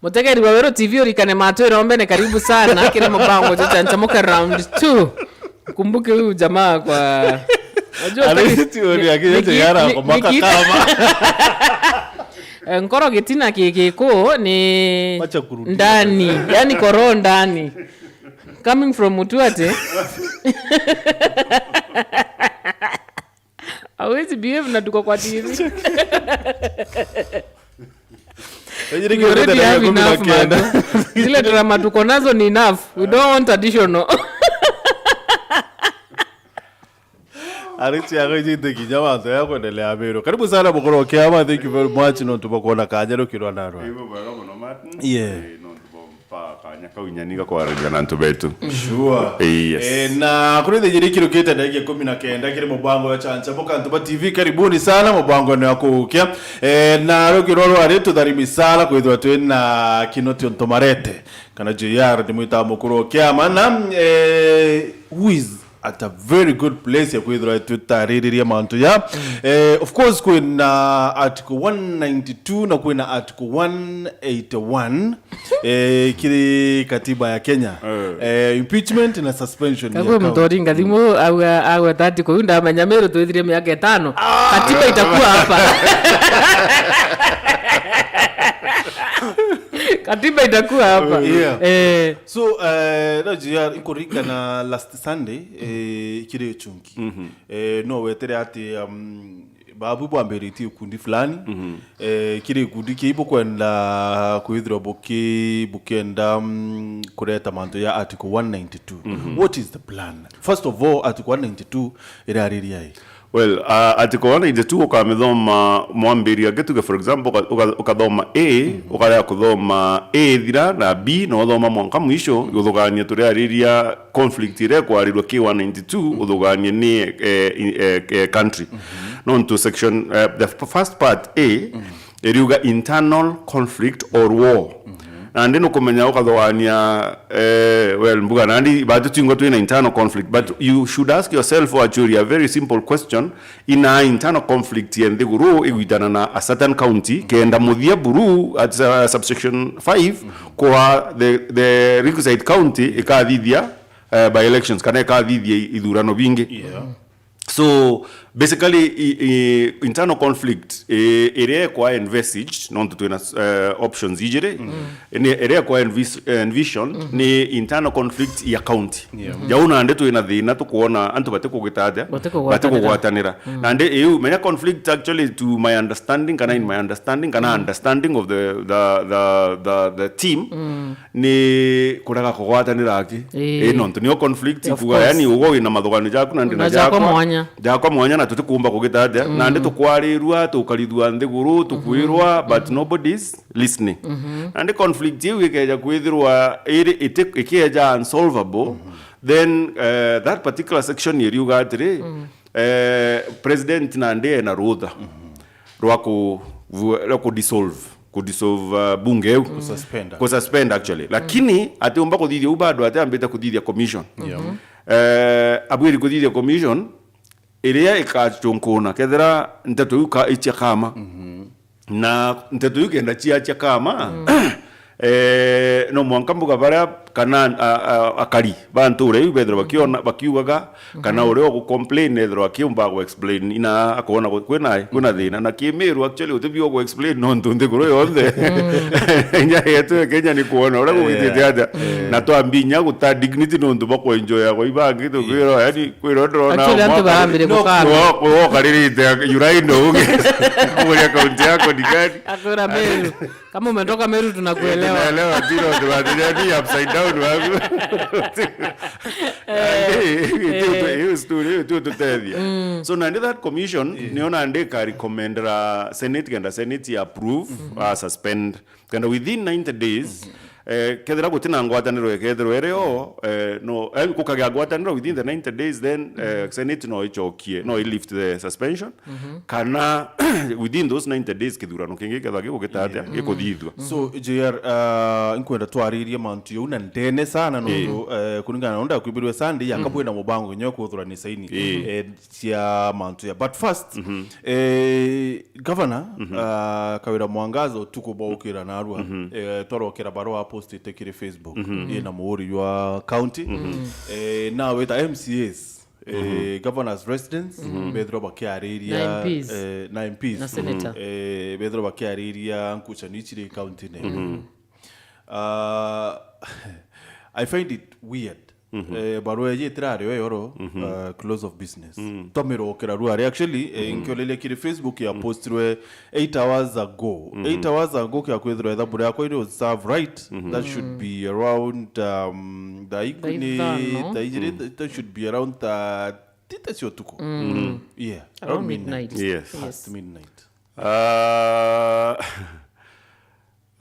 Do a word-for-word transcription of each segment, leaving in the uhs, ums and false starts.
Mutegeri wa Weru T V urikane matwira ombene, karibu sana kiri mubango jwa Chanchamuka round two. Kumbuke huyu jamaa kwa, unajua, Alisi ti uri ni- akijete ni- yara ni- kwa maka ni- kama. Eh, nkoro gitina ki- kiku ni Wacha kurudia. Ndani, yani koro ndani. Coming from Mutuate. Hawezi behave na tuko kwa T V. We already have enough, man. Zile drama tuko nazo ni enough. We don't want additional. Ariti yako ijite kinya mantu ya kuendelea Meru. Karibu sana mukuru wa kiama. Thank you very much. No tubakuona kanya rukirwa narwa. Ibo bwega muno, Martin. Yeah. Eh, no tubo- Pa kanya kau inya niga kwariria na antu betu. Sure. Eh, yes. Eh, na kuri thijiri kirukite ndagika ikumi na kenda kiri mubango wa Chanchamuka, antu ba T V, karibuni sana mubango ni wa kuukia. Eh, na rukiro rwari tutharimi sana kwithirwa twina Kinoti Ontomarete, kana J R ni mwita mukuru wa kiama, na, eh, who is at a very good place ya kwithirwa tutaririria mantu ya. Eh, of course, kwina article one ninety-two na kwina article one eighty-one, eh, kiri katiba ya Kenya. Eh. Eh, impeachment na suspension ya Kagwe account. Mtori Ngathimu agwe, agwe tati kuu ndamenya Meru twithirie miaka itano. Katiba itakuwa hapa. Katiba itakuwa hapa. Yeah. Eh. So, eh, no, J R, inkuririkana last Sunday, eh, kiri uchungi. Eh, no wetere ati, um, babu bwambiritie ikundi fulani, eh, kiri ikundi kii bukwenda kwithirwa buki-, bukienda, um, kureta mantu ya article one ninety-two. What is the plan? First of all, article one ninety-two irariria i? Well, uh, article one ninety-two ukamithoma mwambiriria, nge tuge, for example, uka-, uka-, ukathoma A, ukarega kuthoma A ithira na B, na uthoma mwanka mwisho, guthugania turiariria conflict iria ikwarirua ki one ninety-two, uthuganie ni, eh, in-, eh, eh, country. Nontu section, eh, the f-, first part A, iriuga internal conflict or war. Nandi nukumenya ukathugania, eh, well, mbuga nandi batu twingwa twina internal conflict, but you should ask yourself actually a very simple question: ina internal conflict ya nthiguru igwitana na a certain county, kenda muthia buru at, uh, subsection five, kwa the, the requisite county ikathithia, uh, by elections, kana ikathithia ithurano bingi. Yeah. So, basically, i, i, internal conflict, i, iria ikwa envisaged, nontu twina, eh, options ijiri, ni iria ikwa envis-, envision, ni internal conflict ya county. Yeah. Jau nandi twina thina, tukwona antu batikugita atia? Batikugwatanira. Batikugwatanira. Nandi iu, menya conflict actually, to my understanding, kana in my understanding, kana understanding of the, the, the, the, the team, ni kurega kugwatanira aki. Ii. Ii, nontu nio conflict. Of kuga, course. Yani, ugwe wina mathugani jaku na ndina jakwa, jakwa mwanya. Jakwa mwanya, na tutikuumba kugita atia. Nandi tukwarirua, tukarithua nthiguru, tukwirwa, but nobody is listening. Nandi conflict iu ikeja kwithirwa iri iti-, ikeja unsolvable, then, eh, that particular section iriuga atiri, eh, president nandi ena rutha rwa ku-, rwa ku dissolve, ku dissolve, uh, bunge iu. Ku suspend. Ku suspend, actually. Lakini atiumba kuthithia u bado, atiambite kuthithia commission. Yeah. Eh, abwiri kuthithia commission iria ikachunkuna kethira nteto iu ka-, ichia kama. Na nteto iu kenda chiachia kama, eh, no mwanka mbuga baria kana, a, a, akari ba ntuura iu bethirwa bakiona, bakiugaga, kana uria ugu complain ethirwa akiumba gu explain, ina akoona gu-, kwina, kwina thina. Na kimiru actually utibio gu explain nontu nthiguru yonthe inya yetu ya Kenya ni kuona uria gugitite atia. Na twambinya guta dignity nontu bwa kuenjoya kwa ibangi, tukwirwa, yani, kwirwa ndurona actually, antu mwaka barambire no, gukana. Wo-, wo-, wokaririte Uraino uge kuria kaunti yako ni gani? Akwira Meru. Kama umetoka Meru, tunakuelewa. Tunaelewa, tino, tunaelewa, ni upside down wapi? Eh, hiyo tu-, hiyo story, hiyo tu tutethia. So, nandi that commission, niona nandi ika recommendera Senate, kenda Senate ya approve, ah, suspend. Kenda within ninety days, Eh, kethira gutina ngwataniro ikethirwa iri o, eh, no, eh, gukagea ngwataniro within the ninety days, then, eh, Senate no icokie, no i lift the suspension, kana within those ninety days kithurano kingi kethwa gigukita atia, gikuthithua. So, J R, uh, nkwenda twaririe mantu jau na ndene sana, nontu, eh, kuringana na uria ndakwibirwe Sunday, aka bwina mubango nginya kuthurania saini, eh, cia mantu ya. But first, eh, Governor, uh, Kawira Mwangaza, utuku bwa ukira narua, eh, twarokera barua apostite kiri Facebook, ina muhuri jwa county, eh, na wita M C As, eh, governors residents, bethirwa bakiariria, Na M Ps. Eh, na M Ps. Na senator. Eh, bethirwa bakiariria nkucanio ici ri county-ini. Uh, I find it weird. Eh, barua iji itirari o yoro, uh, close of business. Twamirokera ruari. Actually, eh, nkioreria kiri Facebook ya postirwe eight hours ago. Eight hours ago kia kwithirwa ithabu riakwa iri serve right, that should be around, um, thaa ikumi, thaa ithano. Thaa ijiri, that should be around thaa thita cia utuku. Yeah, around midnight. Yes. Past midnight. Uh,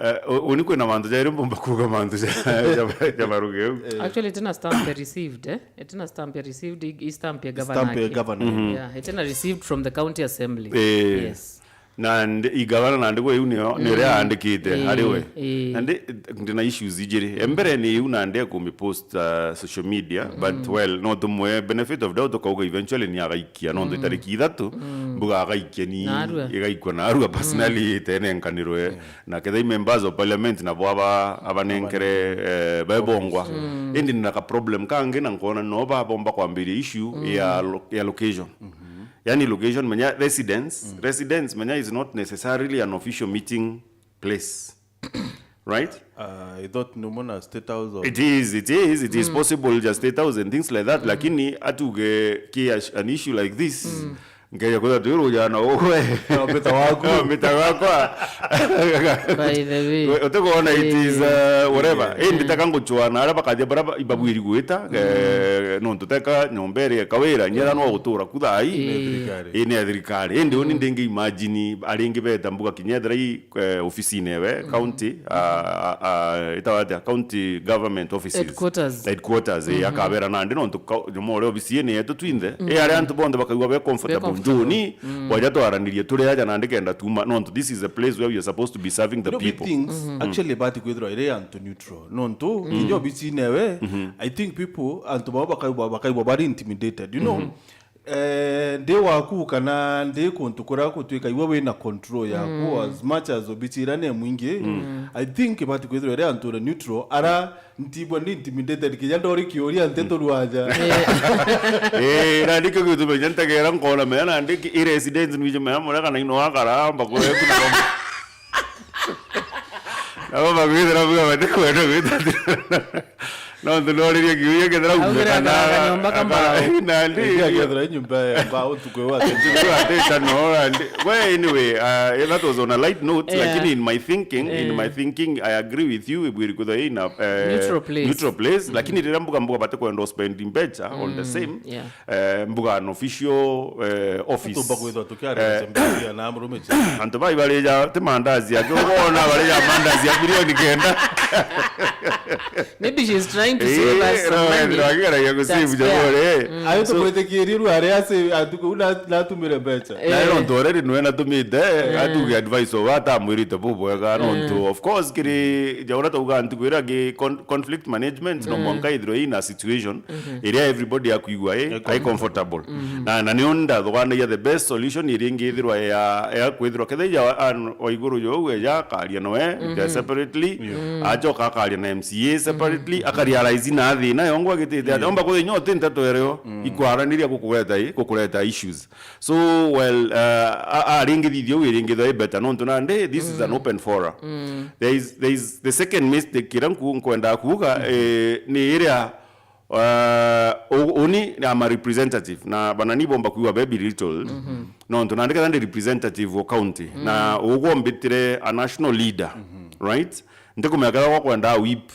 Eh, u-, uni kwina mantu jairi mbumba kuuga mantu ja, ja, ja maruge u. Actually, itina stamp ya received, eh? Itina stamp ya received, i, i stamp ya governor. Stamp ya aki. Governor. Yeah, itina received from the county assembly. Eh. Yes. Na ndi, i governor nandi gwe iu nio, niria aandikite ari we. Eh. Na ndi, ndina issues ijiri. Embere ni iu nandi ekumipost, uh, social media, but well, no tumwe benefit of doubt, ukauga eventually ni agaikia, no ndu itariki ithatu, mbuga agaikia ni igaikwa narua personally, tene nkanirwe. Na kethira i members of parliament nabo aba, abanenkere, eh, bebongwa. Indi nina ka problem kangi na nkona no babomba kwambiria issue ya lo-, ya location. Yani location menya residence, residence menya is not necessarily an official meeting place. Right? Uh, I thought numona State House or It is, it is, it is possible just State House and things like that, lakini atuge ki a-, an issue like this, nkeja kwithira twi rujana ugwe. No, mbita waku. No, mbita wakwa. By the way. We, utigwona it is, uh, whatever. Eh, nditaka ngucwana aria bakathia baria ba-, ibabwiri gwita, eh, nontu teka nyomba iri ya Kawira, nyera no gutura ku thaa ii. Eh. Thirikari. Ii ni ya thirikari. Indi uni ndingi imagine aringi beta mbuga kinya ethira i, eh, ofisine ewe, county, ah, ah, ah, itawa atia? County government offices. Headquarters. Headquarters, eh, akabera nandi nontu ka-, nyuma uria ofisi ii ni yetu twinthe. Eh, aria antu bonthe bakaigua be comfortable. Be comfortable. Njuni, bwaja twaranirie turi aja nandi kenda tuma, nontu this is a place where we are supposed to be serving the people. Things actually bati kwithirwa iri antu neutral. Nontu, kinya ofisi newe, I think people, antu bao bakaigua, bakaigua bari intimidated, you know? Eh, ndi waku kana ndi kuntu kuria gutwika iwe wina control yaku, as much as obici iria ni mwingi, I think ibati kwithirwa iri antu uri neutral, ara ntibwa ndi intimidated kinya ndori kiuria nteto rwaja. Eh, na ndikio gituma kinya ntegera nkona mea na ndiki i resident nwije mea muria kana ino akaramba kuria kuna. Nabo bagwithira buga batikwenda gwita. Nontu noririe kiuria kethira Augire kana akaraga nyomba kambao. Nandi. Akethira nyomba ya mbao tuku wa. Tuku wa teta no, nandi. Well, anyway, uh, that was on a light note, yeah, lakini in my thinking, in my thinking, I agree with you, ibwiri kwithirwa ina, eh, neutral place, neutral place, lakini riria mbuga mbuga batikwenda spending better on the same, yeah. Eh, mbuga an official, eh, office. Tumba kwithwa tukiaria, eh, na murume. Antu bai barija ti mandazi yake, ukoona barija mandazi ya bilioni kenda. Maybe she's trying to save us some money. Ndo akigeragia ku save jabore. Ayo tukwitikirie ru ari ase atuku na natumire mbeca. Na rontu already nwe natumite, atuge advice o atamwirite bubwega, rontu of course kiri jaura tauga ntuku ira gi con-, conflict management, no mwanka ithirwe ina situation iria everybody akwigua, eh, ai comfortable. Na, na nio ndathuganagia the best solution iria ingithirwa ya, ya kwithirwa kethira ya an, wa iguru jou eja akaria noe, ja separately, acoka akaria na M C A separately, akarealize na thina yongo agitite ati, omba kwithirwa nyo ti nteto ereo ikwaraniria gukureta, eh, gukureta issues. So, well, uh, a, a, ringi thithio wi ringi thai better, nontu nandi, this is an open forum. There is, there is the second mistake ira nku-, nkwenda kuuga, eh, ni iria, uh, u-, uni am a representative, na bana ni bomba kuigua be belittled, nontu nandi ketha ndi representative o county, na ugwo mbitire a national leader, right? Ndikumenya ketha gwakwenda whip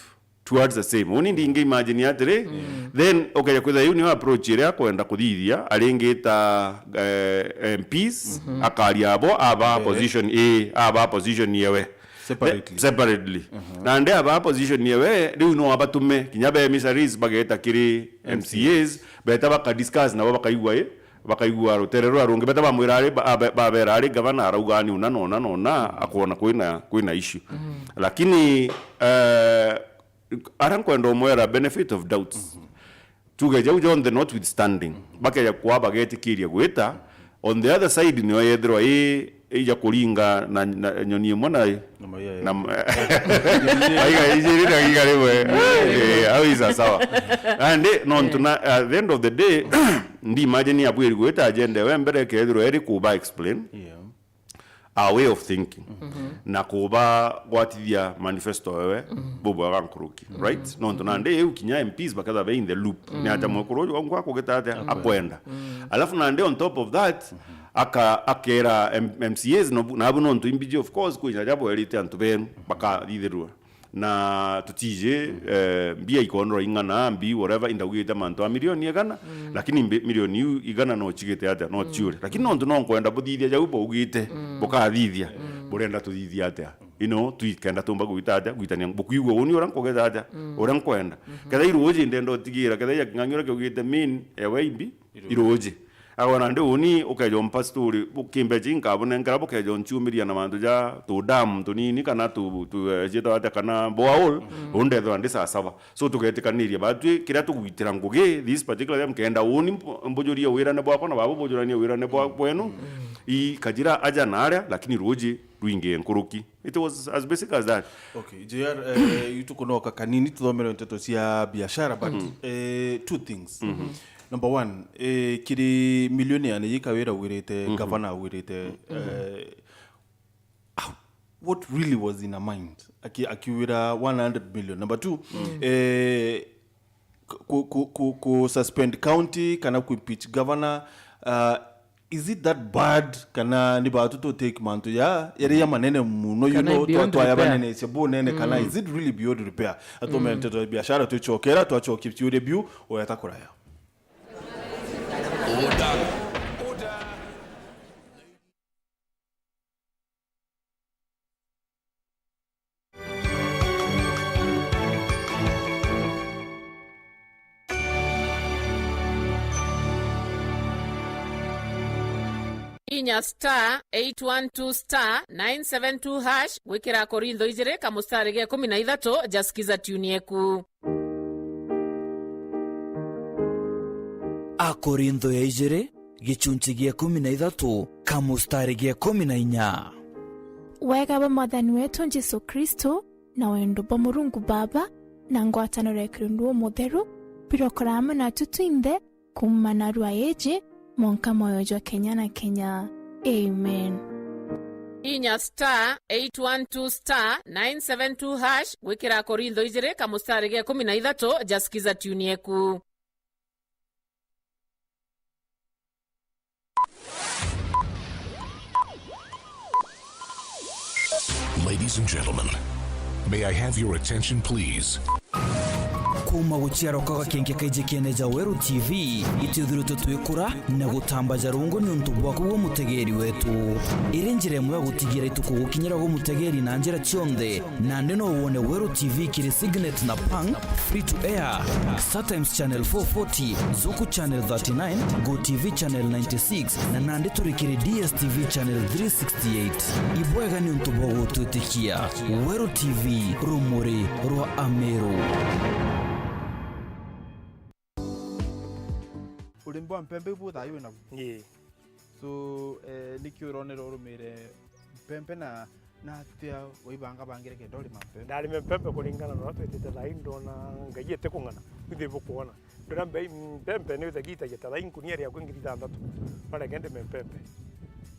towards the same. Uni ndingi imagine atiri, then ukeja kwithira iu niyo approach iria akwenda kuthithia, aringita, eh, M Ps, akaria abo, aba position A, aba position yewe. Separately. Separately. Nandi aba position yewe, riu no abatume, kinya be emissaries bageta kiri M C As, beta baka discuss nabo bakaigua i, bakaigua rutere ruria rungi, beta bamwira ari, ba-, ba-, babera ari gavana arauga ni una na una na una, akwona kwina, kwina issue. Lakini, eh, ara nkwenda umwera benefit of doubts. Tuge jau jonthe notwithstanding, bakeja kwa bagetikiria gwita, on the other side nio yethirwa i, ija kuringa na, na nyoni imwe na Na mayai. Na m-, aiga ijiri na iga rimwe. Eh, au isa sawa. And, eh, nontu na, at the end of the day, ndi imagine abwiri gwita agenda ewe mbere kethirwa eri kuba explain. Yeah. A way of thinking. Na kuba gwatithia manifesto ewe bubwega nkuruki, right? Nontu nandi iu kinya M Ps baketha be in the loop. Ni atia mwekuru uju wangu akugita atia akwenda. Alafu nandi on top of that, aka-, akera M-, M C As no bu-, nabu nontu imbiji of course kwina ja bwerite antu benu bakathithirua. Na tutiji, eh, mbia ikondorwa ing'ana, mbi, whatever, indaugite mantu a milioni igana, lakini mbi-, milioni iu igana no chigite atia, no chiure. Lakini nontu no nkwenda buthithia jau baugite, bukathithia, burenda tuthithia atia? You know, twikenda tumba gwita atia, gwitania, bukwigua uni uria nkugeta atia, uria nkwenda. Ketha iruji ndenda utigira, ketha iya king'ang'i uria kiugite mean, ewe imbi, iruji. Agwe nandi uni ukeja umpa story, ukimbeji nkabunengera bukeja unchumiria na mantu ja tudamu tunini kana tu, tu, eh, cietagwa atia kana borehole, undethwa ndi sasawa. So tugetikaniria batwi kiria tugwitira ngugi, this particular time, kenda uni mbu-, mbujurie wirane bwakwa na babu bujuranie wirane bwa, bwenu. I kajira aja na aria, lakini ruji rwingi nkuruki. It was as basic as that. Okay, J R, eh, itukunoka kanini tuthomere nteto cia biashara, but, eh, two things. Number one, eh, kiri millionaire ni yika wira wirite, gavana wirite, eh, how, what really was in her mind? Aki-, akiwira one hundred million. Number two, eh, ku, ku, ku, ku suspend county kana ku impeach governor, uh, is it that bad? Kana ni batu tu take mantu ya, yari ya manene muno, you Kana know, beyond twa, twaya repair. Banene cia bunene, kana is it really beyond repair? Athome nteto ya biashara, tuchokera, twachokia biure biu, oyata kuraya. Inya star eight one two star nine seven two hash gwikira Korintho ijiri kamustari ga ikumi na ithatu ja Skiza Tune Yeku. Akorintho ya ijiri, gichunchi gia ikumi na ithatu, kamustari ga ikumi na inya. Wega bwa Mwathani wetu Jesu Kristo, na wendo bwa Murungu Baba, na ngwataniro ya Kirundu Umutheru, birokora amwe natu twinthe, kuuma narua iji, mwanka mwoyo jwa kenya na kenya. Amen. Inya star eight one two star nine seven two hash gwikira Korintho ijiri kamustari ga ikumi na ithatu ja Skiza Tune Yeku. Ladies and gentlemen, may I have your attention, please? Kuuma guciarwa kwa gakenke kaiji kiene ja Weru T V, itwithiritwe twikura na gutambaja rungu niuntu bwaku gwe mutegeri wetu. Iri njira imwe ya gutigira ituku gukinyira gwe mutegeri na njira cionthe. Nandi no wone Weru T V kiri Signet na Pang, free to air, StarTimes Channel four forty, Zuku Channel thirty-nine, Go T V Channel ninety-six, na nandi turi kiri D S T V Channel three sixty-eight. Ibwega niuntu bwa gutwitikia. Weru T V, rumuri rwa Ameru. Urimi bwa mpembe ibu thaai winabu? Ii. So, eh, niki uronera urumire mpempe na, na atia waibangabangire kenda urima mpempe? Ndarime mpempe kuringana na uria twitite thaai, ndona Ngai etikung'ana, ithui bukwona. Ndona mbei mpempe ni withagia itagia ta thaai nkunia riakwa ngiri ithanthatu, no reke ndime mpempe.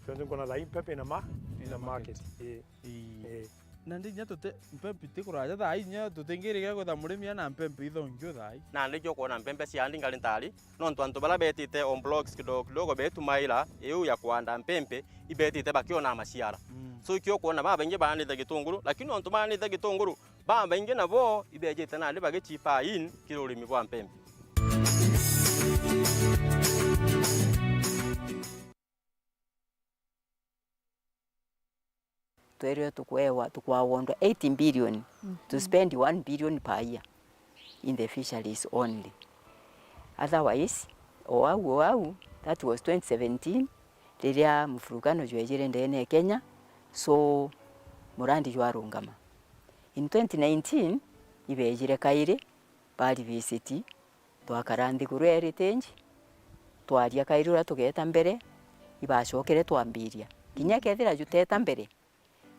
Tontu nkona thaai mpempe ina ma-, ina market. Ii. Ii. Nandi inya tute-, mpempe itikuraja thaai, inya tutingirigia kwitha murimi ana mpempe ithongio thaai. Nandi ikio kwona mpempe cia andi ngari ntari, nontu antu baria betite on blocks kidogo kidogo betumaira iu ya kwanda mpempe, ibetite bakiona maciara. Mm. So, ikio kwona babaingi baandite gitunguru, lakini nontu baandite gitunguru, babaingi nabo ibejite nandi bagichipa in kiri urimi bwa mpempe. twerirwe tukwewa, tukwawondwa eight billion, to spend one billion per year in the fisheries only. Otherwise, o au, o au, that was twenty seventeen, riria mvurugano jwejire ndene ya Kenya, so murandi jwarungama. In twenty nineteen, ibeejire kairi, ba revisit, twakara nthiguru ya heritage, twaria kairi uria tugeeta mbere, ibacokere twambiria. Kinya kethira juteeta mbere,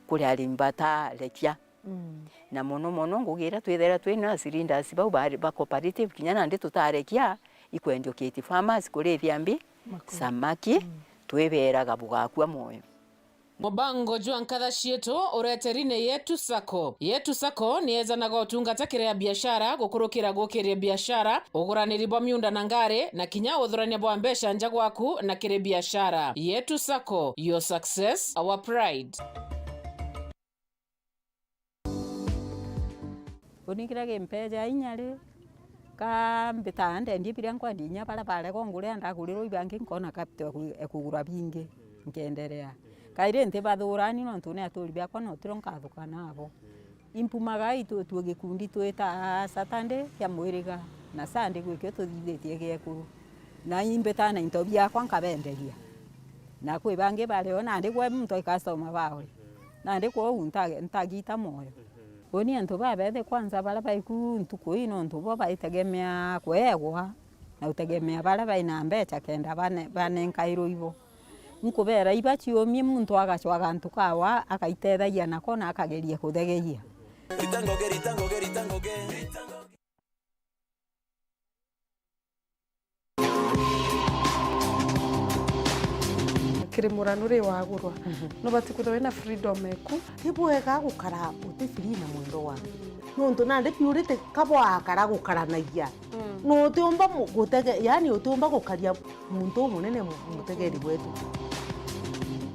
kuri arimi batarekia. Mm. Na mono mono ngugi iria twithaira twina as leaders bau ba, ba cooperative, kinya nandi tutarekia, ikwendio kiti farmers kurithia mbi, makuru, samaki, mm, twiberaga bugakua mwoyo. Mubango jwa nkatha cietu ureteri ni Yetu Sacco. Yetu Sacco ni ejanaga utungata kiri abiashara, gukurukira gukiria biashara, uguraniri bwa miunda na ngari, na kinya uthurania bwa mbeca nja gwaku na kiri biashara. Yetu Sacco, your success, our pride. Uni kiria gimpeja inya ri, ka mbitaa ndendie biria nkwendia inya baria barega unguria ndagurirwa ibangi nkona capital eku-, ekugura bingi, nkenderea. Kairi ntibathurani nontu ni aturi biakwa na utiro nkathuka nabo. Impumaga itu-, tue gikundi twita Saturday kia mwiriga, na Sunday gwikio tuthithitie giekuru. Na imbitaa na into biakwa nkabenderia. Na kwi bangi bario, nandi gwe muntu ai customer bawe. Nandi kwou nta-, ntagita mwoyo. Uni antu babethi kwanza baria baiku ntuku ii nontu bo baitegemea kweegwa na utegemea baria baina mbecha kenda bane-, banenkairwe ibo. Nkubera iba ciumie, muntu agacwa gantu kawa, akaitethagia nako na akageria kuthegeia. Rita ngoge, rita ngoge, rita ngoge. Kiri muranu ri wagurwa, mhm, nubati kwithirwa wina freedom eku. Ti bwega gukara uti free na mwendwa waku. Nontu nandi purity ka bwakara gukaranagia. Mm. Na utiumba mu-, gutege-, yani utiumba gukaria muntu umunene mu-, mutegeri wetu.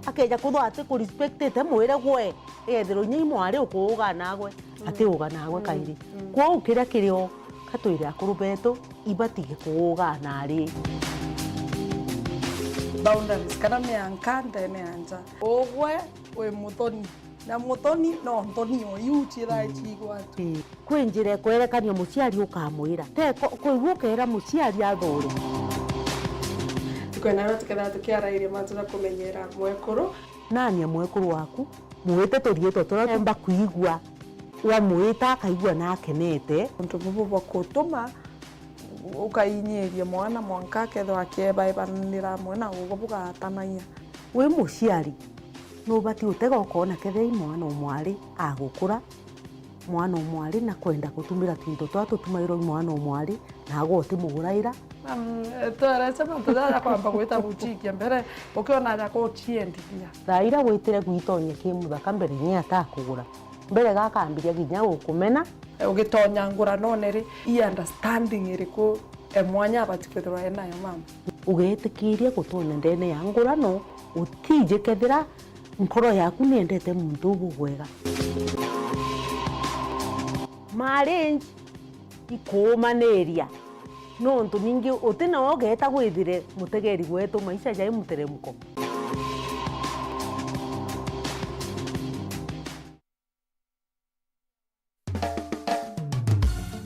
Akeja kuthwa ati kurespectite mwire gwe, egethirwa inya i mwari ukuuga nagwe, mm, ati uga nagwe, mm, kairi. Mm. Kwou kiria kirio, ka twire akuru betu, ibatige kuuga nari. Boundaries, kana mianka ndene ya nja. Ugwe wi muthoni. Na muthoni no nthoni o iu ciithae ciigwatu. Ii. Kwi njira ikwerekania muciari ukamwira. Te ko-, kwigua ukeera muciari athure. Tukwenda tukethira tukiarairia mantu ja kumenyera mwekuru. Nani e mwekuru waku? Mwite turiitwa turia tuumba kwigua. Wamwita akaigua na akenete. Untu bubu bwa kutuma ukainyiria mwana mwanka akethirwa akiebaebanira amwe na ugwe bugatanagia. Wi muciari, nubati utega ukoona kethira i mwana o mwari agukura, mwana o mwari na kwenda gutumira twinto twa tutumairwa i mwana o mwari, nagwe utimuguraira. Um, twarece mantu jaja kwamba gwita gucikia mbere, ukiona aja kuciendithia. Thaa ira witire gwitonye ki muthaka mbere inya atakugura. Mbere gakambiria kinya gukumena. Ugitonya nguranone ri, i understanding iriku e mwanya abati kwithirwa enayo mama? Ugetikiria gutonya ndene ya ngurano, utiji kethira nkoro yaku niendete muntu uu bwega. Marriage ikuumaniria, nontu ningi uti nawe ugeeta gwithire mutegeri wetu maisha jai muteremko.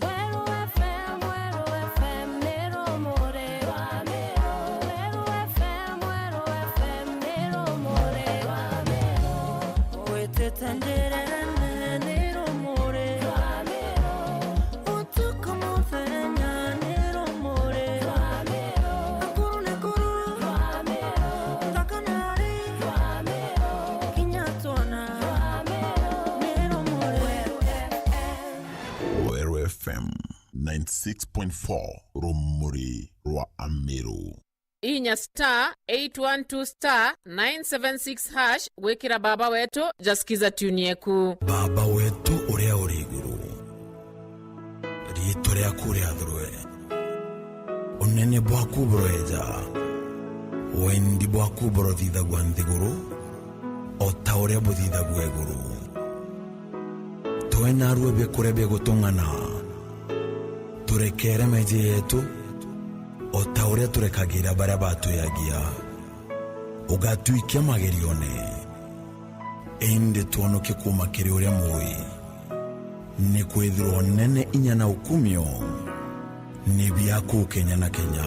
Weru F M, Weru F M, ni rumuri rwa Meru. Weru F M, Weru F M, ni rumuri rwa Meru. Witite njirene, ni rumuri rwa Meru. Utuku muthenya, ni rumuri rwa Meru. Akuru ni kuru, rwa Meru. Nthaka ni ari, rwa Meru. Kinya twana, rwa Meru. Ni rumuri. Weru F M. Weru F M ninety six point four, rumuri rwa Ameru. Inya star eight one two star nine seven six hash gwikira baba wetu ja Skiza tune yeku. Baba wetu uria uri iguru, riitwa riaku riathurwe, unene bwaku buroeja, wendi bwaku burothithagua nthiguru o ta uria buthithagua iguru. Twe narua biakuria bia gutung'ana, turekere meeji yetu, o ta uria turekagira baria batwiagia. Ugatwikia magerione, Indi twonokie kuuma kiri uria mui. Nikwithirwa unene, inya na ukumio ni biaku kenya na kenya.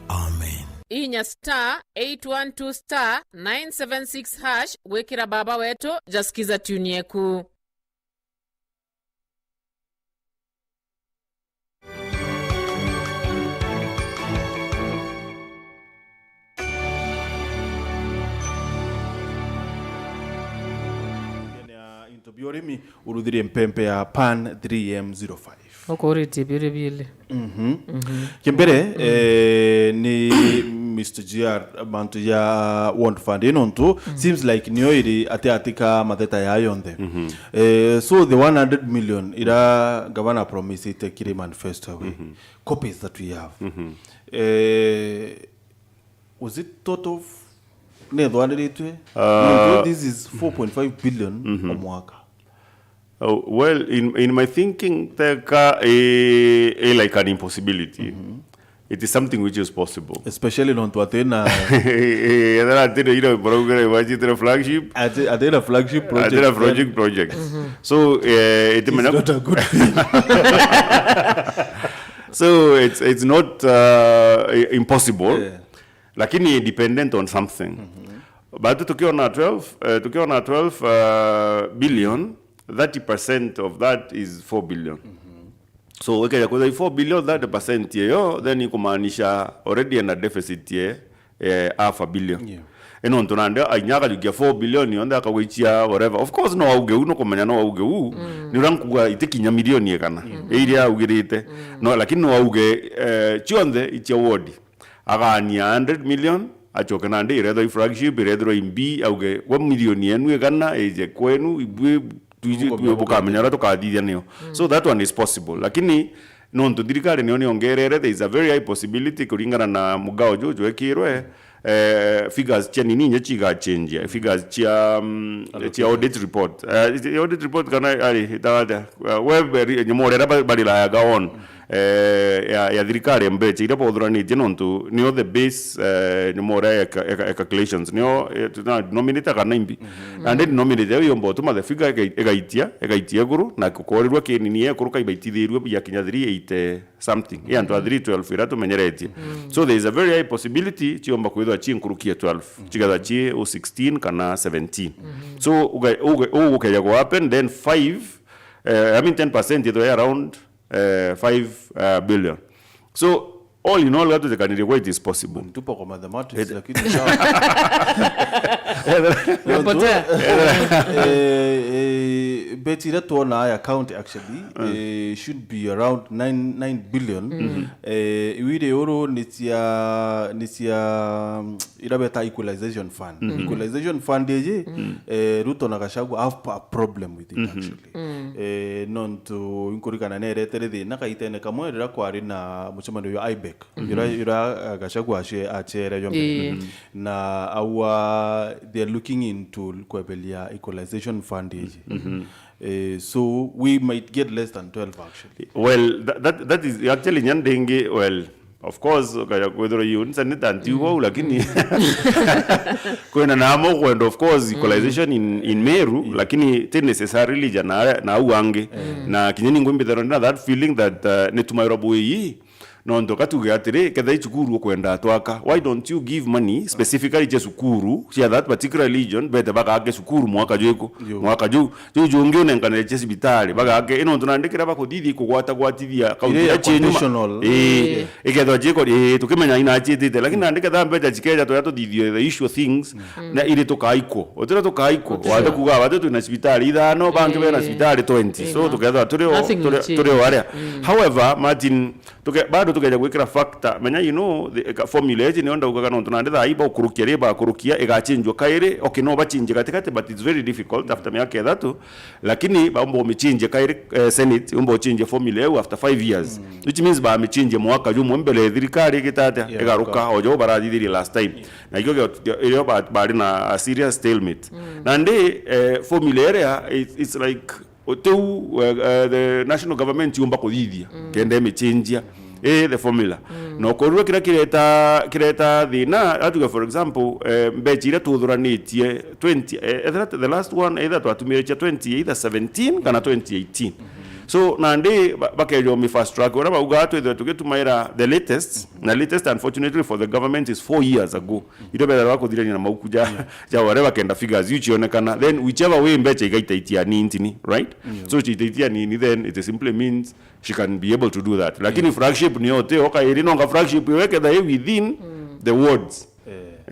Amen. Inya star eight one two star nine seven six hash gwikira baba wetu Jaskiza tune yeku. Into biorimi uruthirie mpempe ya Pan three M zero five. Ukuritie biuri biili. Mhm. Mhm. Kimbere, eh, ni Mister G R, mantu ya World Fund ino ntu, seems like niyo iri ati ati ka matheta ya yonthe. Mhm. Eh, so the one hundred million ira gavana promisite kiri manifesto we, copies that we have. Mhm. Eh, was it thought of? Nethwaniritwe? Ah. Nontu this is four point five billion o mwaka. Oh, well, in, in my thinking, teka, eh, eh, like an impossibility. It is something which is possible. Especially nontu atina Eh, eh, ethera atina ira barauga bajitire flagship. Ati-, atina flagship project. Atina project, project. So, eh, it is not a good thing. So, it's, it's not, uh, i-, impossible. Yeah. Lakini dependent on something. But tukiona twelve, eh, tukiona twelve, uh, billion, thirty percent of that is four billion. So, ikeja kwithirwa i four billion, thirty percent yeyo, then ikumaanisha already ena deficit ye, eh, half a billion. Yeah. Ino ntu nandi ainya akajukia four billion yonthe akagwichia whatever. Of course, no auge u, no kumenya no auge u. Ni uria nkuga itikinya milioni igana. Iria augirite. No, lakini no auge, eh, cionthe ichia ward. Agaania hundred million, acoke nandi irethwa i flagship, irethirwa imbi, auge, gwa milioni yenu igana, ije kwenu, ibui, tuiji, bukamenya uria tukathithia niyo. So that one is possible. Lakini, nontu thirikari niyo niongerere, there is a very high possibility kuringana na mugao juju jwekirwe, eh, figures cia nini inya cigachenjia, figures cia, mm, cia audit report. Eh, audit report kana, ari, itawa atia? Eh, web, ri-, nyomore iria ba-, barirayaga on. Eh, ya, ya thirikari mbecha iria bauthuranitie nontu nio the base, eh, nyomore ya ca-, ya ca-, ya calculations. Nio, eh, tuna denominator kana imbi. Nandi denominator iu yomba utuma the figure igai-, igaitia, igaitia iguru, na kukorirwa kinini ya ikuru kaibaitithirue ya kinya three eighty something. Ya antu a three twelve iria tumenyeretie. So there is a very high possibility ciomba kwithwa ci nkuruki ya twelve, cigatha ci o sixteen kana seventeen. So, uga-, uga-, ugukeja ku happen, then five, eh, I mean ten percent ithwe around, eh, five, eh, billion. So, all in all, gatutekanirie kwa it is possible. Tupo kwa mathematics, lakini sawa. Umepotea. Eh, eh, beti iria twona ya account actually, eh, should be around nine, nine billion. Eh, iu iri uru ni cia, ni cia, mm, iria beta equalization fund. Equalization fund iji, eh, Ruto na Gachagua have a problem with it actually. Eh, nontu inkurikana neretire thina kaitene kamwe riria kwari na mucemanio jwa IBEC, jura, jura, eh, Gachagua ace-, acere jo mbere. Na aua they are looking into kweberia equalization fund iji. Eh, so we might get less than twelve actually. Well, that, that, that is actually nyandingi, well, of course, ukaya kwithirwa you nsa ni tanti ugo, lakini kwina namo kwenda, of course, equalization in, in Meru, lakini ti necessarily ja na, na au angi. Na kinya ningu mbithirwa ndina that feeling that, uh, ni tumairwa bwii, nontu katuge atiri, ketha i cukuru ukwenda twaka, why don't you give money specifically cia cukuru cia that particular region, bete bakake cukuru mwaka jwiku, mwaka juu, juu jungi unenkanire cia cibitari, bagake, i nontu nandi kiria bakuthithia ikugwatagwatithia kaunti iria cienyu ma-, conditional. Ii, ikethwa ciiko, ii, tukimenya ina ciitite, lakini nandi ketha mbeca cikeja turia tuthithio the usual things, na iri tukaikwo. Utira tukaikwo, wate kuga, wate twina cibitari ithano, bangi bena cibitari twenty. So, tukethwa turi o, turi, turi o aria. However, Martin, tuke-, bado tukeja gwikira factor, menya, you know, the, ka-, formula iji niyo ndaugaga nontu nandi thaa ii baukurukia ri, bakurukia, igachinjwa kairi, okay, no bachinje gatigati, but it's very difficult after miaka ithatu, lakini baumba umichinje kairi, eh, Senate, umba uchinje formula iu after five years. Which means bamichinje mwaka jumwe mbere thirikari igitatia, igaruka, ojo barathithirie last time. Na ikio gio, gio, irio ba-, bari na a serious stalemate. Nandi, eh, formula iria, it's, it's like, Utiu, eh, eh, the national government yumba kuthithia, kenda imichinjia. Eh, the formula. Na ukorua kiria kireta, kireta thina, atuge for example, eh, mbecha iria tuthuranitie twenty, eh, ethira the last one, either twatumire cia twenty, either seventeen kana twenty eighteen. So, nandi ba-, bakejwa mi fast track, uria bauga twithwe tugitumaira the latest, na latest unfortunately for the government is four years ago. Irio bethira bakuthirania na mauku ja, ja whatever kenda figures iu cionekana. Then whichever way mbecha igaitaitia nini, right? So, ciitaitia nini, then it simply means she can be able to do that. Lakini flagship ni yote, oka iri nonga flagship iwe ketha i within the wards.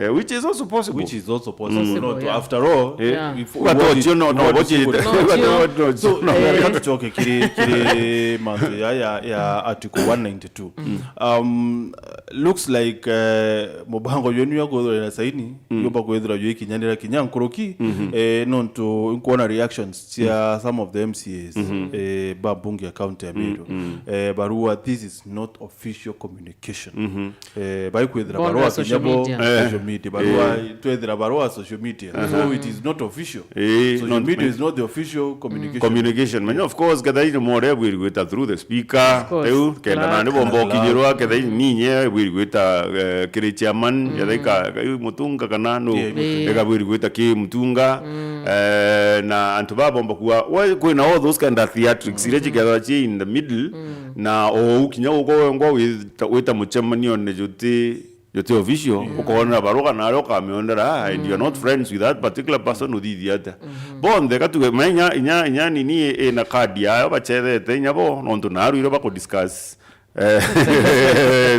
Eh, which is also possible. Which is also possible. Possible, no, yeah. After all, eh, Yeah. If But what no, no, what is what is it? No, no, no, no, so, eh, ka tucoke kiri, kiri mantu ya, ya, ya article one ninety-two. Um, looks like, eh, mubango jwenu ya kwithirwa na saini, yumba kwithirwa jwikinyanira kinya nkuruki, eh, nontu nkuona reactions cia some of the M C As, eh, ba mbunge ya county ya Meru. Eh, barua, this is not official communication. Eh, bari kwithira Bonda barua social kinya bo media. Eh. Social media. Barua, twethira barua social media. So it is not official. Eh, Social not media is not the official communication. Communication. Menya, of course, ketha ni more bwiri gwita through the speaker. Of course. Riu, kenda Clerk. Nandi bomba Clerk. Ukinyirwa, ketha ni nye bwiri gwita, eh, kiri chairman, yatha ika, ika mutunga kana no. Yeah, mutunga. Ika bwiri gwita ki mutunga. Eh, na antu ba bomba kuwa, we, kwina all those kind of theatrics, iria cikethwa ci in the middle, na ou kinya uko wengwa wita, wita mucemanione juti, juti official, ukoonera baruga naria ukamionera, ah, and you are not friends with that particular person, uthithia atia? Bonthe, katuge, menya, inya, inya nini ina kadi yayo bachethete, inya bo, nontu naru irio bakudiscuss. Eh,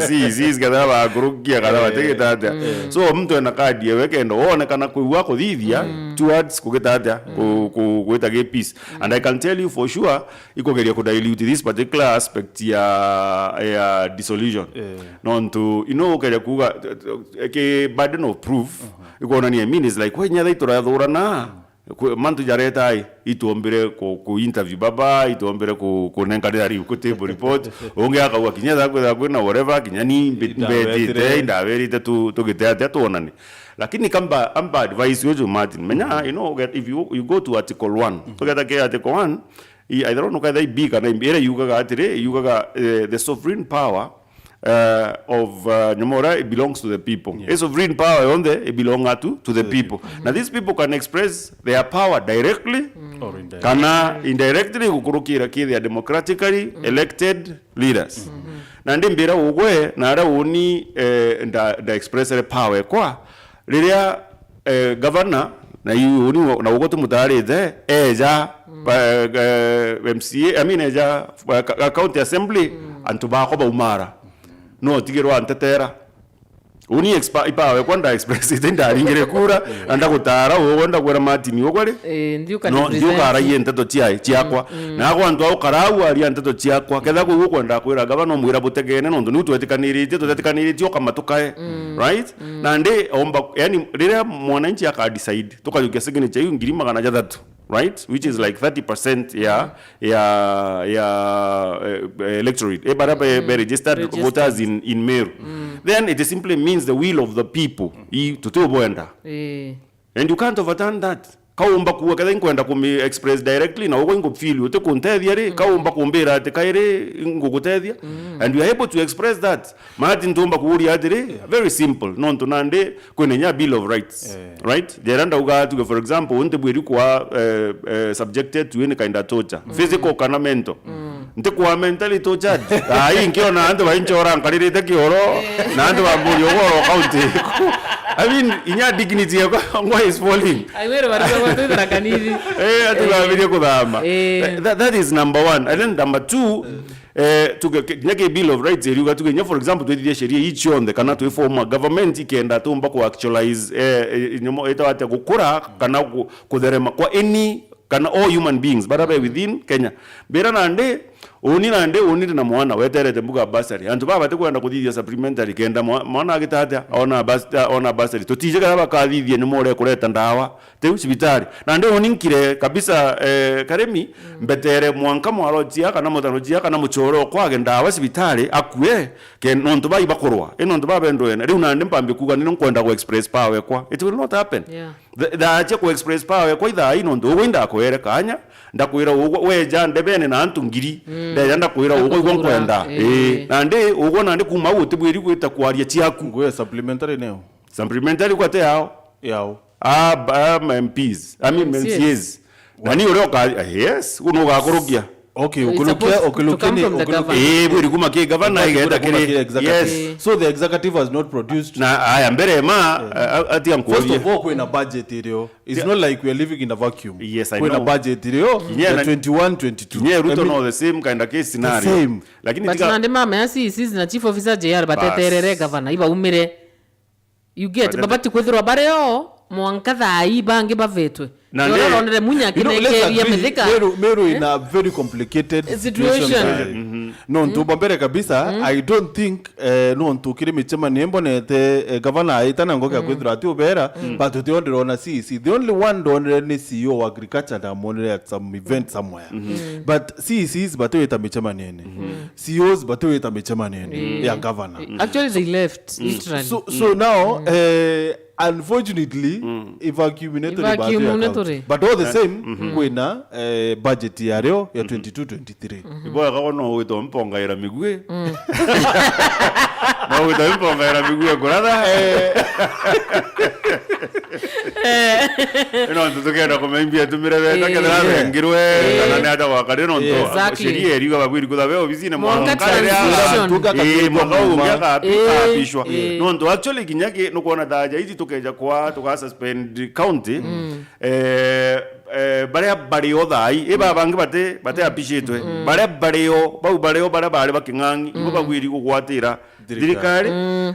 si, si, si, kana bakurukia, kana batigita atia. So, muntu ena kadi ewe kenda wonekana kwigua kuthithia towards kugita atia, ku-, ku-, gwita gi peace. And I can tell you for sure, ikugeria ku dilute this particular aspect ya, ya dissolution. Eh. Nontu, you know, ukeria kuuga, eh, ki burden of proof, ikuonania, I mean, it's like, we, nyatha iturathurana, kwi mantu jareta ai, itwombire ku, ku interview baba, itwombire ku, kunenkanira riu ku table report, ungi akauga kinya tha kwithira kwina whatever, kinya ni mbe-, Indawerite. Mbetite, indawerite tu, tugite atia tuonane. Lakini kamba, amba advice uju Martin, menya, you know, get, if you, you go to article one, tugeta ki article one, i, I don't know, kaitha i B kana i B, ira yugaga atiri, yugaga, eh, the sovereign power uh, of, uh, nyomora, it belongs to the people. Yeah. A sovereign power yonthe, it belong to, to the people. Now, these people can express their power directly, or indirectly, kana indirectly gukurukira ki their democratically elected leaders. Na ndi mbira ugwe, na ara uni, eh, nda, nda expressere power ekwa, riria eh, governor, na iu uni wo-, na ugo tumutarite, eja, ba, eh, M C A, I mean, eja, ba, ka, ka county assembly, antu bakwa baumara. No tigirwa ntetera. Uni expa-, ipawe kwa nda express ite ndaringire kura, na ndagutara, ugo ndakwira Martin, ugo ri? Eh, ndiuka no, represent. Ndiukaragia nteto cia, ciakwa. Na agwa antu au karau aria nteto ciakwa. Ketha kwi ukwenda kwira governor, mwira butegene, nontu niu twetikaniritie, tutetikaniritie, ukamatukae. Right? Na ndi omba, yani, riria mwananchi aka decide, tukajukia signature iu ngiri magana jathatu, right? Which is like thirty percent ya, ya, ya, eh, eh, electorate. Eh, bara be, be registered voters in, in Meru. Then it simply means the will of the people. I, tutiubwenda. Eh. And you can't overturn that. Kaumba kuwa ketha inkwenda kumi express directly, na ugo ingufeel uti kuntethia ri, kaumba kumbira ati kairi ingugutethia. And you are able to express that. Martin, ntumba kuuria atiri, very simple. Nontu nandi kwina inya Bill of Rights. Eh. Right? Jera ndauga tuge, for example, unti bwiri kwa, eh, eh, subjected to any kind of torture. Physical kana mental. Ntikwaa mentally tortured. Ai, nkiona antu bainchora nkaririte kioro, na antu bamburia ugoro county. I mean, inya dignity yakwa ngwa is falling. Ai, were bari bagwa twithira kanithi. Eh, ati babirie kuthama. Eh. That, that is number one. And then number two, eh, tuge, ke-, kinya ki Bill of Rights iriuga tuge, inya for example, twithithia sheria ii cionthe, kana twi form a government ikenda tumba ku actualize, eh, eh, nyomo itawa atia gukura, kana ku-, kutherema kwa any kana all human beings, bara be within Kenya. Mbira nandi, uni nandi, uni ndi na mwana, weterete mbuga bursary. Antu baba batikwenda kuthithia supplementary kenda mwa-, mwana agita atia, ona bus-, ona bursary. Tutije kana bakathithia ni more kureta ndawa. Tiu cibitari. Nandi uni nkire kabisa, eh, Karemi, mbetere mwanka mwaro cia, kana mutano cia, kana muchore okwage ndawa cibitari, akue, ke nontu bai bakurwa. I nontu babendwene. Riu nandi mpambi kuga ni nkwenda ku express power ekwa. It will not happen. Yeah. Th-, thaa cia ku express power kwa ithaa ii nontu ugwe indakwere kanya, ndakwira ugwe weja ndebene na antu ngiri, Ndeja ndakwira, uguo igua nkwenda. Ii. Nandi uguo nandi kuma au utibwiri gwita kwaria ciaku. Ngwe supplementary neo. Supplementary kwate yao. Yao. Ah, ba- um, M Ps. I mean, M C As. M C As. Na ni uria uka- yes, unu ugakurukia. Okay, it's ukilukia, supposed to ukilukia come ni, from the ukilukia governor. Eh, bwiri kuma ki governor. Bwiri igeta kuma kiri ki executive. Yes. Eh. So the executive has not produced. Na aya mbere ma, eh, atia nkuria. First of all, kwina budget irio. It's not like we are living in a vacuum. Yes, I know. Kwina budget irio ya twenty-one, twenty-two. Kinya Ruto no the same kind of case scenario. The same. Lakini but tiga nandi mama ya C E Cs na chief officer J R bateterere governor, ibaumire. You get, babati kwithirwa bari o mwanka thaa ii bangi bavetwe. Na ndio ndi- uronere Munya, you know, let's kinengeria agree, Mithika. Meru, Meru in a very complicated situation. Situation. Nontu bwa mbere kabisa, I don't think, eh, nontu kiri micemanio imbonete, eh, gavana aita na ngoke ya kwithirwa ati ubera, but uti ondirona C E C. The only one ndonire ni C E O wa agriculture ndamwonire at some event somewhere. But C E Cs batiwita micemanio-ini. C E Os batiwita micemanio-ini ya gavana. Actually, they left, literally. So, so now, eh, unfortunately, i vacuum netu ni bahati ya county. But all the same, kwina, eh, budget ya rio ya twenty-two twenty-three. Ibo yakago no wito mpongaira migwi. No wito mpongaira migwi kuratha. Eh. Ino ntu tukenda kumenya mbia tumire beta, eh, kethira, eh, arengirwe, eh, kana ni aja gwaka ri, nontu, eh, exactly, sheria eriuga babwiri kutha be obisine mwanka, mwanka riria, transition, eh, mwanka uguo miaka api-, eh, apishwa. Eh. Nontu actually kinya ki nukwona ta aja iji tukeja kwa tuga suspend county, eh, eh, baria bari o thai, iba bangi bate, bate apishitwe. Baria bari o, bau bari o, baria bari baking'ang'i, ibo babwiri kugwatira thirikari.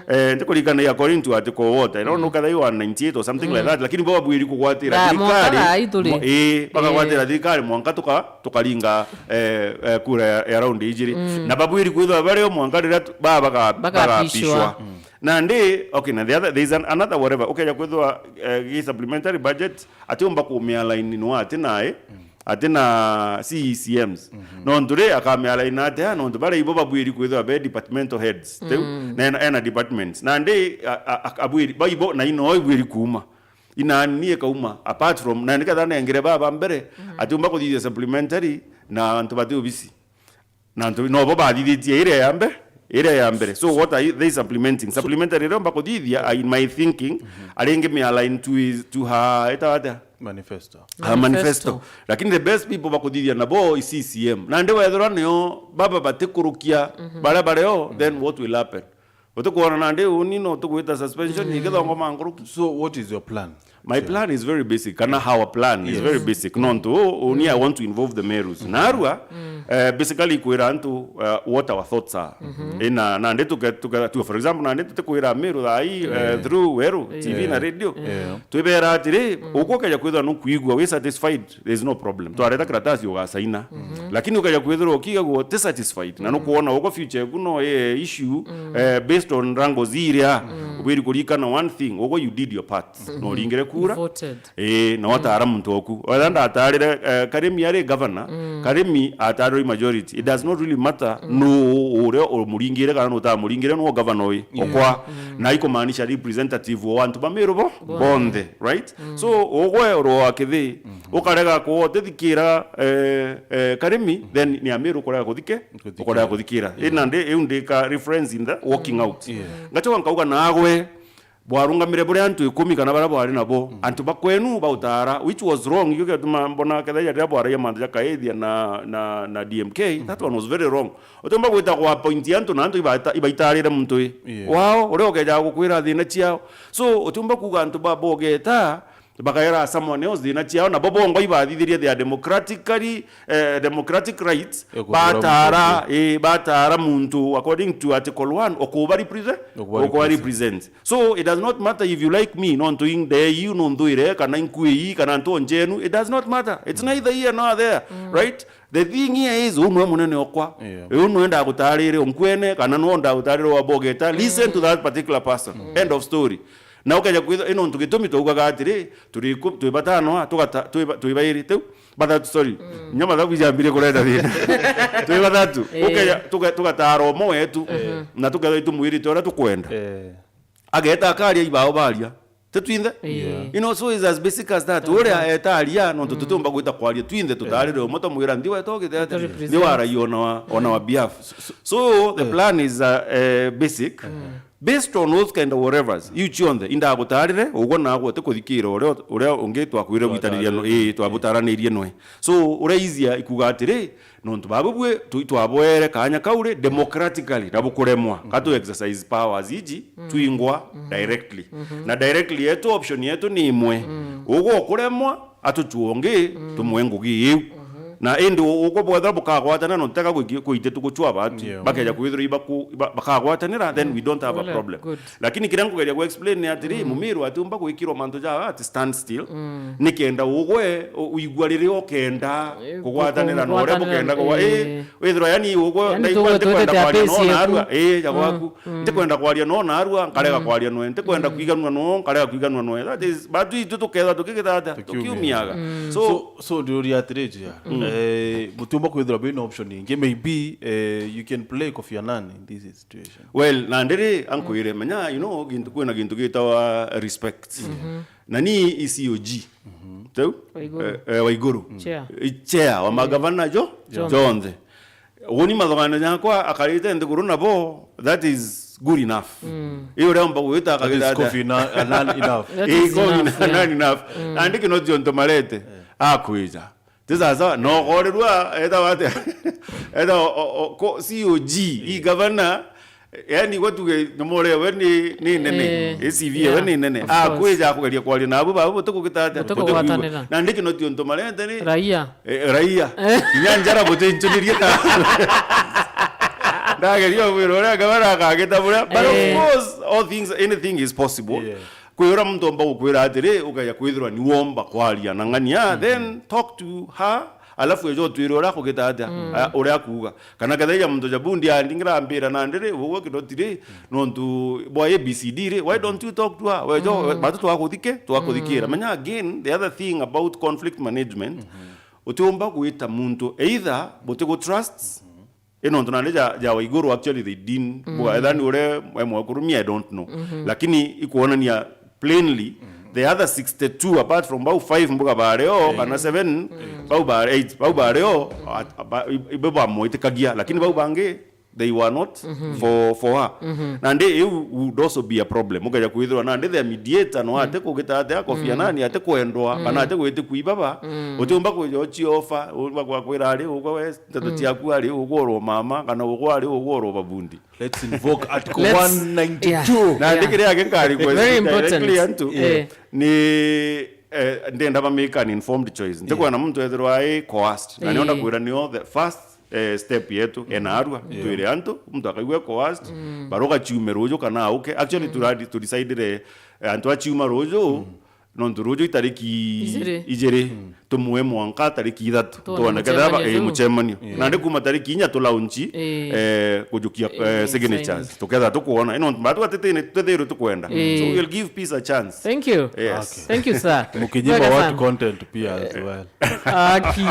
Eh, ntikurikana according to article what, I don't know, kethira you are ninety-eight or something like that, lakini bo babwiri kugwatira thirikari. Mwanka thaa ii turi. Mo-, ii, bakagwatira thirikari mwanka tuka-, tukaringa, eh, eh, kura ya, ya round ijiri. Na babwiri kwithwa bari o mwanka riria tu-, ba-, baka-, bagapishwa. Bagapishwa. Nandi, okay, na the other, there is an, another whatever. Ukeja kwithwa, eh, gi supplementary budget, atiumba kumialign no ati nae. Ati na C E C Ms. Nontu ri, akamialaina atia? Nontu baria ibo babwiri kwithirwa be departmental heads. Tiu? Na ena, ena departments. Nandi, a, a, a, abwiri, baibo, na ino ibwiri kuuma. Inani ni ikauma. Apart from, na niketha nengere baba mbere, atiumba kuthithia supplementary na antu bati obisi. Na antu, no bo bathithitie iria ya mbe-, iria ya mbere. So what are you, they supplementing? Supplementary iria omba kuthithia, uh, in my thinking, aringi mi align to his, to her, etawa atia? Manifesto. Her manifesto. Manifesto. Lakini the best people bakuthithia nabo i C C M. Nandi wethirwa nio baba batikurukia baria bario, then what will happen? Utikwona nandi uni no tugwita suspension, igithongo mankuruki. So what is your plan? My plan is very basic, kana our plan is very basic. Nontu, u-, uni I want to involve the Merus. Narua, eh, basically kwira antu, eh, what our thoughts are. Ina, nandi tuke-, tuke-, tu-, for example, nandi tutikwira Meru thaa ii, eh, through Weru T V na radio. Twibera atiri, uku ukeja kwithirwa nukwigua wi satisfied, there is no problem. Twareta karatasi ugasaina. Lakini ukeja kwithirwa ukigagua uti satisfied, na nukwona uko future eku no ye issue, eh, based on rango ziria, ubwiri kurikana one thing, ugo you did your part. Na uringire kura. Voted. Eh, na watara muntu oku. Wetha ndatarire, eh, Karimi ari governor, Karimi atarirwe majority. It does not really matter no uria umuringire kana no utamuringire, no governor uyu. Okwa, na ikumaanisha representative wa antu ba Meru bo, bonthe, right? So, ugwe oro wa kithi, ukarega kutithikira, eh, eh, Karimi, then ni Ameru ukurega kuthike-, ukurega kuthikira. Ina ndi, iu ndika reference in the walking out. Ngacoka nkauga nagwe, bwarungamire buri antu ikumi kana baria bwari nabo, antu ba kwenu bautara, which was wrong, ikio giatuma mbona kethira riria bwaragia mantu ja Kaithia na, na, na D M K, that one was very wrong. Utiumba gwita gwa appoint antu na antu ibaita-, ibaitarire muntu i wao, uria ukejaga gukwira thina ciao. So, utiumba kuuga antu ba bogeta, bakaera someone else thina ciao, na bo bongwa ibathithirie their democratically, eh, democratic rights, batara, eh, batara muntu according to article one, okuba represent, okuba represent. So it does not matter if you like me, nontu inde you, nontu ire, kana nkui, kana ntu njenu, it does not matter. It's neither here nor there, right? The thing here is, unu munene okwa. Unu enda gutarire onkwene, kana no enda gutarire wa bogeta. Listen to that particular person. End of story. Na ukeja kwitha, ino ntu gitumi twaugaga atiri, turi ku-, twi batano a, tugata-, twi ba-, twi bairi, tiu? Bathatu, sorry. Nya mathabu ijambirie kureta thina. Twi bathatu. Ukeja, tuga-, tugatara umwe wetu, na tukethwa itumwirite uria tukwenda. Ageta akaria ibao baria. Ti twinthe? Yeah. You know, so it's as basic as that. Uria etaria, nontu tutiumba gwita kwaria twinthe, tutarire umwe twamwira, "Ndi wetogite atia?" Ndi waragia on our, on our behalf. So, the plan is, uh, uh, basic. Based on those kind of whatevers, iu cionthe, indagutarire, ugwe nagwe utikuthikira uria, uria ungi twakwire gwitaniria no, ii, twabutaranirie nwe. So, uria easier ikuga atiri, nontu babu bwi, tu-, twaboere kanya kau ri, democratically, na bukuremwa, ka tu exercise powers iji, twingwa directly. Na directly yetu, option yetu ni imwe. Ugwe ukuremwa, atuchua ungi, tumwe ngugi iu. Na indi u-, ugwe bwethira bukagwatana, no teka gwiki-, gwite tuguchwa batu. Yeah. Bakeja kwithirwa ibaku-, iba-, bakagwatanira, then we don't have a problem. Lakini kiria nkugeria ku explain ni atiri, Mumiru atiumba gwikirwa mantu ja at stand still. Nikenda ugwe u-, uigua riria ukenda kugwatanira na uria bukenda kugwa. Ii, withirwa yani ugwe ndaigua ntikwenda kwaria no narua. Ii, ja gwaku. Ntikwenda kwaria no narua, nkarega kwaria nwe. Ntikwenda kwiganua no, nkarega kwiganua nwe. That is, batu itu tukethwa tukigita atia? Tukiumiaga. So, so ndiuria atiri, Jia. Eh, butiumba kwithirwa bina option ingi. Maybe, eh, you can play Kofi Annan in this situation. Well, na ndiri ankwire, menya, you know, gintu, kwina gintu gitawa respect. Na ni i C O G. Teu? Waiguru. Eh, eh, Waiguru. Chair. I chair wa magavana jo? Jonthe. Uni mathogano jakwa akarite nthiguru nabo, that is good enough. Iyo uria umba gwita akagita atia? Kofi na, Annan enough. That is enough, yeah. Annan enough. Na ndiki no tionto marete. Akwija. Ti sawa sawa, no korerua, eta wate, eta o, o, o, ko, C O G, i gavana, yani gwe tuge, nyomore we ni, ni nene, eh, A C V we ni nene. Akwija akugeria kwaria nabu, babu butukugita atia? Butukugwatanira. Na ndiki no tionto marete ni raia. Eh, raia. Kinya njara butinchunirie ta. Ndageria mwira uria gavana akagita buria. But of course, all things, anything is possible. Yeah. Kwi uria muntu omba gukwira atiri, ukaja kwithirwa ni womba kwaria na ng'ania, then talk to her, alafu eja utwire uria akugita atia, a, uria akuuga. Kana kethira muntu ja bundi andingira ambira na ndiri, ugwe Kinoti ri, nontu bwa A B C D ri, why don't you talk to her? Wejo, batu twakuthike, twakuthikira. Menya again, the other thing about conflict management, utiumba gwita muntu either butigu trust, I nontu nandi ja, ja Waiguru, actually, they didn't. Buga, ethani ure e mwekuru, me, I don't know. Lakini ikuonania plainly, the other sixty-two, apart from bau five mbuga bareo, kana seven, bau ba eight, bau bareo, at-, ba-, i-, ibo bamwitikagia. Lakini bau bangi, they were not for, for her. Nandi iu would also be a problem. Ukeja kwithirwa nandi the mediator no ate kugita atia, Kofi Annan ate kwendwa, kana ate gwitikua ibaba, utiumba kwija uchiofa, umba kwakwira ari, ugwe we, nteto ciaku ari ugurwo mama, kana ugwe ari ugurwo babundi. Let's invoke article one ninety-two. Na ndikiri age nka request directly antu. Ni, eh, ndenda ba make an informed choice. Ntikwenda muntu ethirwa ai coerced. Na nionda kwira nio the first, eh, step yetu, ena arua, twire antu, muntu akaigua coerced, baruga ciume ruju kana auke. Actually, turadi-, tudecidire, eh, antu aciuma ruju, nontu ruju itariki ijiri, tumwe mwanka tariki ithatu, tuone kethira ba-, eh, mucemanio. Nandi kuma tariki inya tu launch, eh, kujukia, eh, signatures. Tukethira tukwona. Ino nontu batu atitine twethirwe tukwenda. So we'll give peace a chance. Thank you. Yes. Thank you, sir. Mukinyima watu content pia as well. Aki.